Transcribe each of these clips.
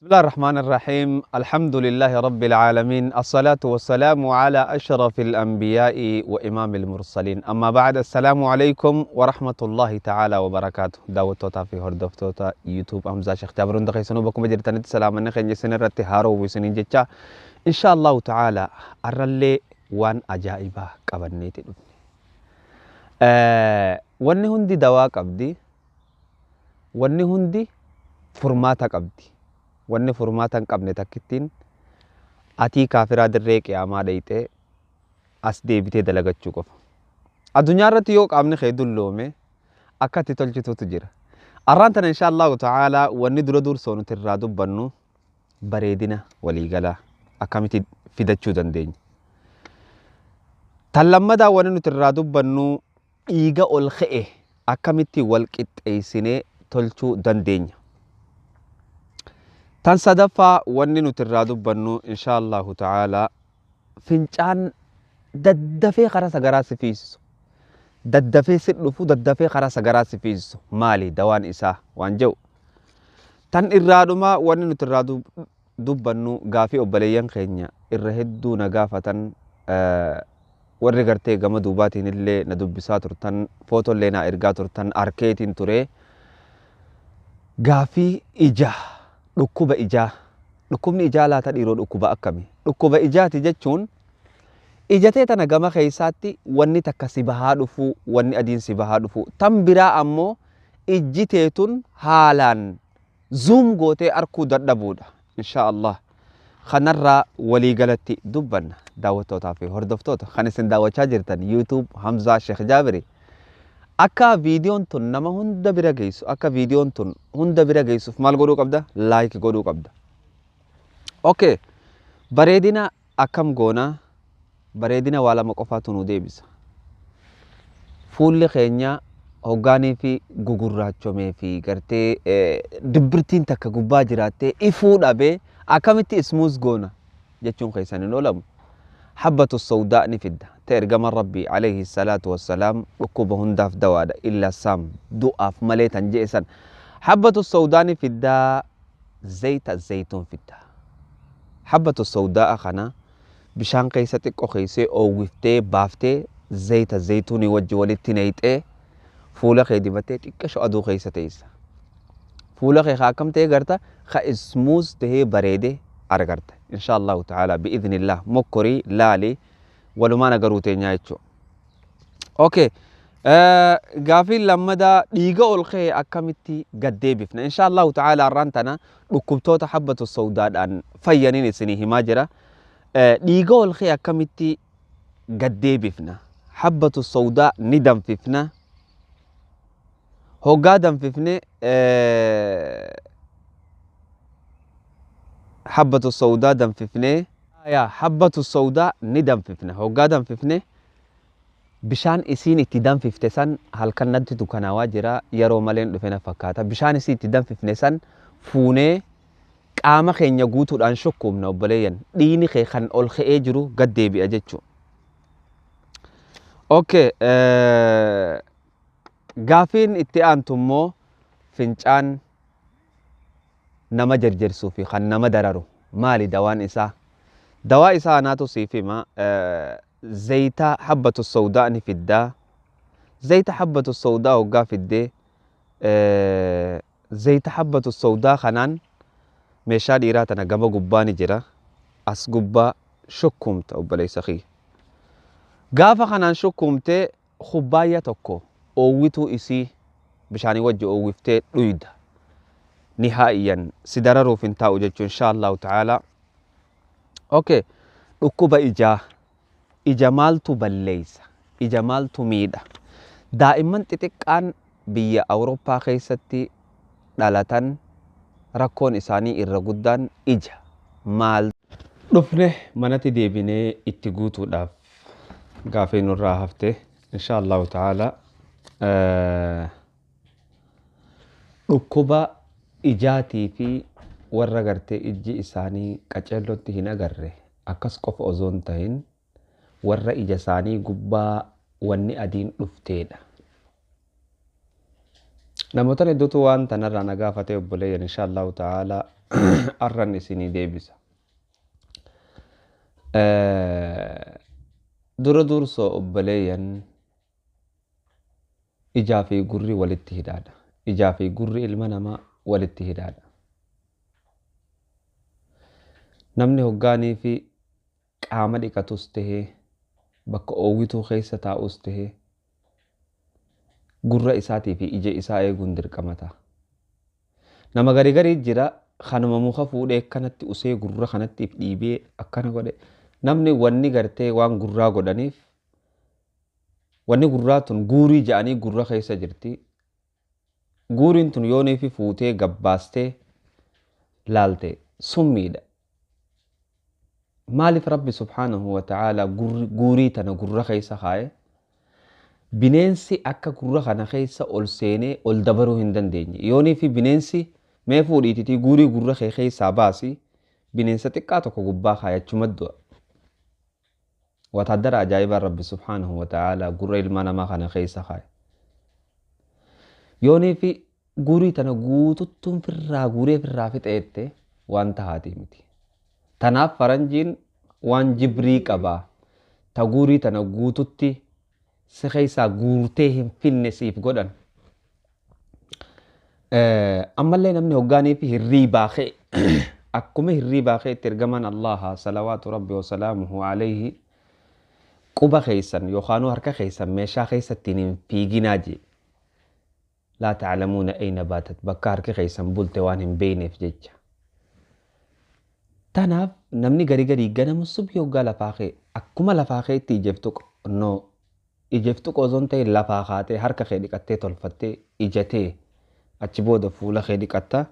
بسم الله الرحمن الرحيم، الحمد لله رب العالمين، الصلاة والسلام على أشرف الأنبياء وإمام المرسلين، أما بعد، السلام عليكم ورحمة الله تعالى وبركاته. Daawwattoota fi hordoftoota YouTube Hamzaa Sheekh Jaabir, hunda keessanuu bakkuma jirtanitti salaamanni keenya isin irratti haaroo isiniin jecha, إن شاء الله تعالى arrallee waan ajaa'ibaa qabanneeti dhufne. Wanni hundi dawaa qabdi, wanni hundi furmaata qabdi. Wanni furmaata hin qabne takkittiin atii kaafiraa dirree qiyaamaa dhayxee as deebitee dalagachuu qofa. Addunyaa irratti yoo qaamni kee dulloome akka itti tolchituutu jira. Arraan tana إن شاء الله تعالى wanni dura dursoo nuti irraa dubbannu bareedina waliigalaa akkamitti fidachuu dandeenya. Tan lammadaa wanni nuti irraa dubbannu dhiiga ol ka'e akkamitti wal qixxeessinee tolchuu dandeenya. Tan sadaffaa wanni nuti irraa dubbannu إن شاء الله تعالى fincaan daddafee karaa sagaraa si fiisisu. Daddafee si dhufu, daddafee karaa sagaraa si fiisisu. Maali dawaan isaa waan jedhu. Tan irraa dhumaa wanni nuti irraa dubbannu gaafii obboleeyyan keenya irra hedduu na gaafatan, warri gartee gama duubaatiin illee na dubbisaa turtan, footollee na ergaa turtan arkeetiin ture. Gaafii ijaa, dhukkuba ijaa. Dhukkubni ijaa laata dhiiroo dhukkuba akkami? Dhukkuba ijaati jechuun ijatee tana gama keessaatti wanni takka si bahaa dhufuu, wanni adiin si bahaa dhufuu. Tan biraa ammoo ijji teetun haalaan zoom gootee arkuu dadhabuudha. إن شاء الله kanarraa waliigalatti dubbanna. Daawwattootaa fi hordoftoota kan isin daawwachaa jirtan YouTube Hamzaa Sheekh Jaabiri. Akka viidiyoon tun nama hunda bira geessu, akka viidiyoon tun hunda bira geessuuf maal godhuu qabda? Like godhuu qabda. Okay. Bareedina akkam goona? Bareedina waa lama qofaatu nu deebisa. Fuulli keenya hoggaanii fi gugurraachomee fi gartee dibbirtiin takka gubbaa jiraattee ifuu dhabee akkamitti smooth goona jechuun keessan hin oolamu. Habbatu sawdaa ni fidda. Ta ergaman Rabbii عليه الصلاة والسلام dhukkuba hundaaf dawaadha إلا السام, du'aaf malee tan je'e san. Habbatu sawdaa ni fiddaa, zayita zayituun fidda. Habbatu sawdaa kana bishaan keessa xiqqoo keessee oowwiftee baaftee zayita zayituunii wajji walitti naqxee fuula kee dibattee xiqqasho aduu keessa teessa. Fuula kee haa akkam ta'e garta, ka smooth tahee bareede argarta. إن شاء الله تعالى بإذن الله mokkorii laalii walumaan agaruu teenyaa jechuudha. Okay. Gaafiin lammadaa dhiiga ol ka'e akkamitti gad deebifna? إن شاء الله تعالى har'aan tana dhukkubtoota habbatu sawdaadhaan fayyaniin isinii himaa jira. Dhiiga ol ka'e akkamitti gad deebifna? Habbatu sawdaa ni danfifna. Hoggaa danfifne, habbatu sawdaa danfifne, yaa habbatu sawdaa ni danfifna. Hoggaa danfifne bishaan isiin itti danfifte san, halkan natti dukkanaawaa jira, yeroo maleen dhufe na fakkaata. Bishaan isiin itti danfifne san fuunee qaama keenya guutuudhaan shukkuumna. Obboleeyyan, dhiigni kee kan ol ka'ee jiru gad deebi'a jechuudha. Okay, gaafiin itti aantu immoo fincaan nama jarjarsuu fi kan nama dararu maali dawaan isaa? Dawaa isaa anaatu siif hima. Zayita habbatu sawdaa ni fiddaa. Zayita habbatu sawdaa hoggaa fiddee, zayita habbatu sawdaa kanaan meeshaa dhiiraa tana gama gubbaa ni jira. As gubbaa shukkumta, obboleessa kiyya. Gaafa kanaan shukkumtee kubbaayya tokko oowwituu isii bishaanii wajji oowwiftee dhuyda. نهائيا si dararuuf hin taa'u jechuun إن شاء الله تعالى. Okay. Dhukkuba ijaa. Ija maaltu balleessa? Ija maaltu miidha? Daa'imman xixiqqaan biyya Awurooppaa keessatti dhalatan rakkoon isaanii irra guddaan ija. Maal? Dhufne manatti deebinee itti guutuudhaaf gaafii nurraa hafte إن شاء الله تعالى dhukkuba ijaatii fi warra gartee ijji isaanii qaceellotti hin agarre akkas qofa osoo hin tahin warra ija isaanii gubbaa wanni adiin dhufteedha. Namoota hedduutu waan tanarraa na gaafatee obboleeyyan, insha Allahu ta'ala arran isinii deebisa. Dura dursoo obboleeyyan, ijaa fi gurri walitti hidhaadha. Ijaa fi gurri ilma namaa walitti hidhaadha. Namni hoggaanii fi qaama dhiqatus tahee, bakka oowwituu keessa taa'us tahee, gurra isaatii fi ija isaa eeguun dirqama ta'a. Nama garii garii jira, kanuma muka fuudhee akkanatti usee gurra kanatti if dhiibee akkana godhe. Namni wanni gartee waan gurraa godhaniif, wanni gurraa tun guurii ja'anii gurra keessa jirti. Guuriin tun yoonii fi fuutee gabbaastee laalte summiidha. Maaliif Rabbi subhaanahu wa ta'ala guurii tana gurra keessa kaa'e? Bineensi akka gurra kana keessa ol seenee ol dabaruu hin dandeenye. Yoonii fi bineensi mee fuudhiititii guurii gurra kee keessaa baasi, bineensa xiqqaa tokko gubbaa kaayachuma du'a. Wataaddara ajaa'ibaa Rabbi subhaanahu wa ta'ala gurra ilma namaa kana keessa kaa'e. Yoonii fi guurii tana guututtuun firraa guuree firraa fixeette waan tahaatii miti. Tanaaf faranjiin waan jibrii qabaa. Ta guurii tana guututti si keessaa guurtee hin finne siif godhan. Ammallee namni hoggaanii fi hirriibaa ka'e, akkuma hirriibaa ka'etti, ergamaan Allaha salawaatu Rabbi wasalaamuhu alayhi quba keessan yookaanuu harka keessan meeshaa keessattiin hin fiiginaa jee. Laa ta'lamuuna ayna baatat, bakka harki keessan bulte waan hin beeyneef jecha. Tanaaf namni garii garii ganama subii hoggaa lafaa ka'e, akkuma lafaa ka'etti ijeftu no ijeftu osoo hin ta'in lafaa kaatee harka kee dhiqattee tolfattee ijatee achi booda fuula kee dhiqatta.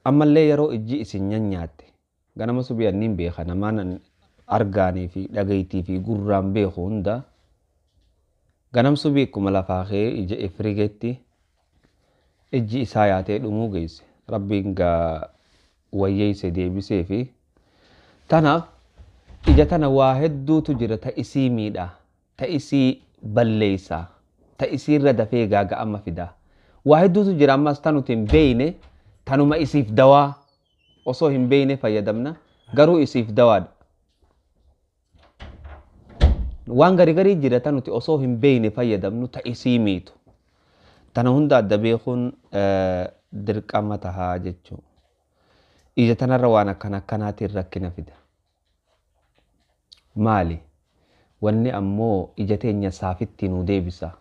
Ammallee yeroo ijji isin nyanyaatte ganama subii, anniin beeka, namaan argaanii fi dhagaytii fi gurraan beeku hunda, ganam subii akkuma lafaa ka'ee ija ifrigetti ijji isaa yaatee dhumuu geesse. Rabbiin gaa wayyeeyse deebisee fi tanaaf ija tana waa hedduutu jira ta isii miidha, ta isii balleeysa, ta isiirra dafee gaaga'ama fida. Waa hedduutu jira ammas ta nuti hin beeyne, tanuma isiif dawaa osoo hin beeyne fayyadamna, garuu isiif dawaadha. Waan garii garii jira ta nuti osoo hin beeyne fayyadamnu, ta isii miitu. Tana hunda adda beekuun dirqama tahaa jechuu. Ija tanarra waan akkana akkanaatiin rakkina fida. Maali? Wanni ammoo ija teenya saafitti nuu deebisa.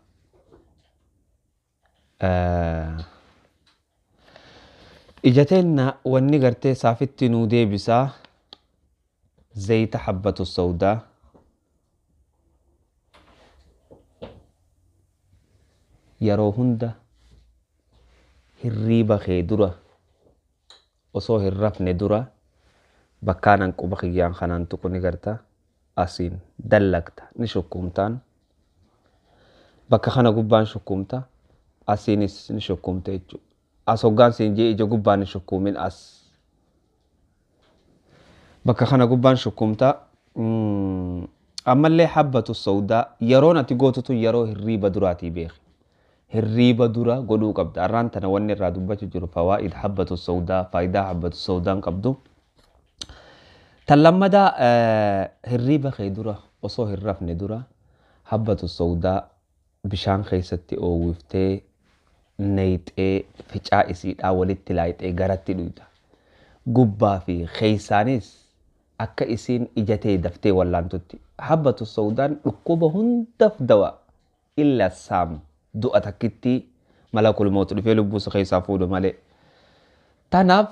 Ija teenya wanni gartee saafitti nuu deebisa zayita habbatu sawdaa. Yeroo hunda hirriiba kee dura, osoo hin rafne dura, bakkaanan quba kiyyaan kanaan tuqu ni garta, asiin dallagta, ni shukkuumtaan, bakka kana gubbaan shukkuumta, asiinis ni shukkuumta jechuudha. As hoggaan siin jee ija gubbaan ni shukkuumin, as bakka kana gubbaan shukkuumta. Ammallee habbatu sawdaa yeroon ati gootutu yeroo hirriiba duraatii beeki. Hirriiba dura godhuu qabda. Arraan tana wanni irraa dubbachuu jiru fawaa'id habbatu sawdaa, faayidaa habbatu sawdaan qabdu. Tan lammadaa, hirriiba kee dura, osoo hin rafne dura, habbatu sawdaa bishaan keessatti oowwiftee nayxee ficaa isiidhaa walitti laayixee garatti dhuyda. Gubbaa fi keeysaanis akka isiin ijatee daftee wallaantutti. Habbatu sawdaan dhukkuba hundaaf dawa, illa saam, du'a takkitti malakul mawt dhufee lubbuu isa keessaa fuudhu malee. Tanaaf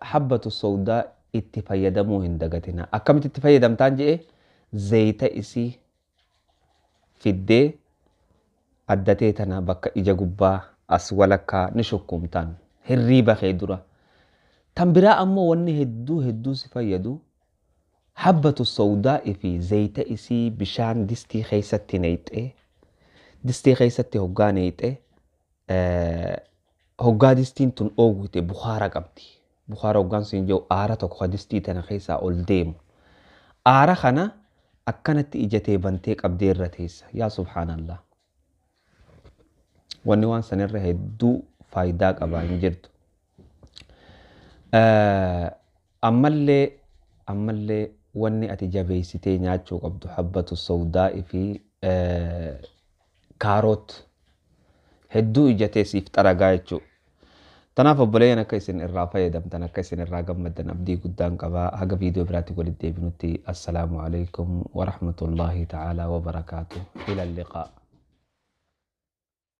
habbatu sawdaa itti fayyadamuu hin dagatina. Akkamitti itti fayyadamtaan je'e, zayita isii fiddee addatee tana bakka ija gubbaa as walakkaa ni shukkuumtaan hirriiba kee dura. Tan biraa ammoo wanni hedduu hedduu si fayyadu, habbatu sawdaa fi zayita isii bishaan distii keessatti nayxee, distii keessatti hoggaa nayxee, hoggaa distiin tun oowwite bukaara qabdi. Bukaara hoggaan siin jiru aara tokko ka distii tana keessaa ol deemu. Aara kana akkanatti ijatee bantee qabdee irra teessa. Yaa subhaanallah. Wanni waan sanirra hedduu faayidaa qabaa hin jirtu. Ammallee wanni ati jabeessitee nyaachuu qabdu habbatu sawdaa'i fi kaaroot hedduu ijatee siif xaragaa jechuudha. Tanaaf obboleeyyan, akka isin irraa fayyadamtan, akka isin irraa gammaddan abdii guddaan qabaa. Haga viidiyoo biraatti walitti deebinutti, assalaamu alaikum wa rahmatullahi ta'ala wa barakaatu. Ila liqaa.